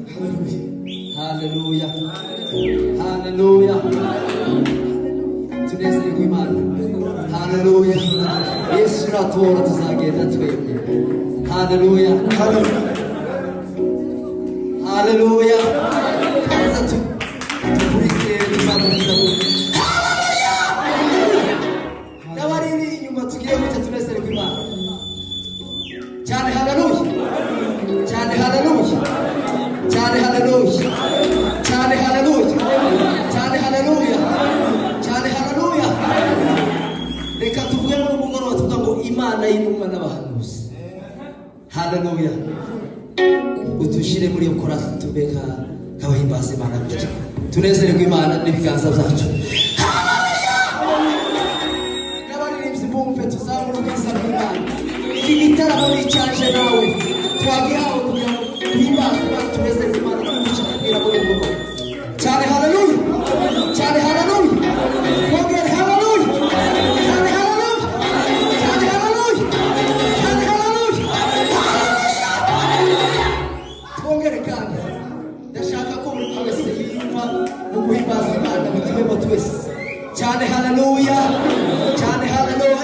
Haleluya, haleluya, tunezerwe Imana. Haleluya, Yesu natora tuzagenda twemye. Haleluya, haleluya. Tuza tukurikire, tuzakomeza. Haleluya! N'abariri inyuma tugiye gutya, tunezerwe Imana cyane. Haleluya cyane, haleluya cyane, haleluya cyane, haleluya cyane, haleluya cyane, haleluya. Reka tuvuge muri mugoroba, tuvuga ngo Imana y'intumwa n'abahanuzi, haleluya, utushyire muri iyo korasi, tube nk'abahimbaza Imana gutya, tunezererwe Imana n'ibiganza byacu. Haleluya! N'abaririmbyi bumve, tuzamure ubwiza bw'Imana. Iki gitaramo ni icyaje nawe, twagihawe kugira ngo duhimbaze Imana, tunezerwe Imana, twumvishe kubwira muri mugoroba cyane. Haleluya cyane, haleluya. Twongere haleluya cyane, haleluya cyane, haleluya cyane, haleluya, haleluya. Twongere kandi, ndashaka ko buri wese yiyumva mu guhimbaza Imana, bitubemo twese cyane. Haleluya cyane, haleluya.